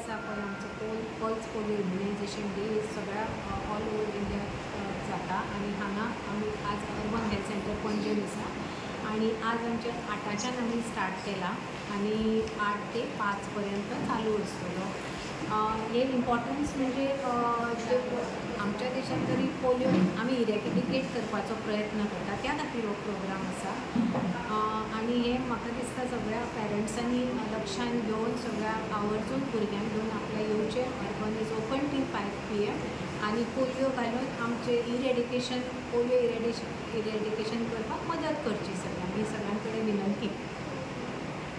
आसा पळय आमचो पल्स पोलियो इम्युनायझेशन डे सगळ्या ऑल ओवर इंडिया जाता आनी हांगा आमी आज अर्बन हेल्थ सेंटर पणजेन आसा आनी आज आमचे 8च्यान आमी स्टार्ट केला आनी 8 ते 5 पर्यंत चालू आसतलो. हे इम्पॉर्टन्स म्हणजे जे आमच्या देशांत तरी पोलियो आमी इरेडिकेट करपाचो प्रयत्न करता त्या खातीर हो प्रोग्राम आसा. आनी हे म्हाका दिसता सगळ्या पेरंट्सांनी लक्षान घेवन सगळ्या आवर्जून भुरग्यांक घेवन आपल्या येवचें. Urban is open till 5 PM आनी पोलियो घालून आमचें इरेडिकेशन पोलियो इरेडिकेशन करपाक मदत करची सगळ्यांक. ही सगळ्यां कडेन विनंती.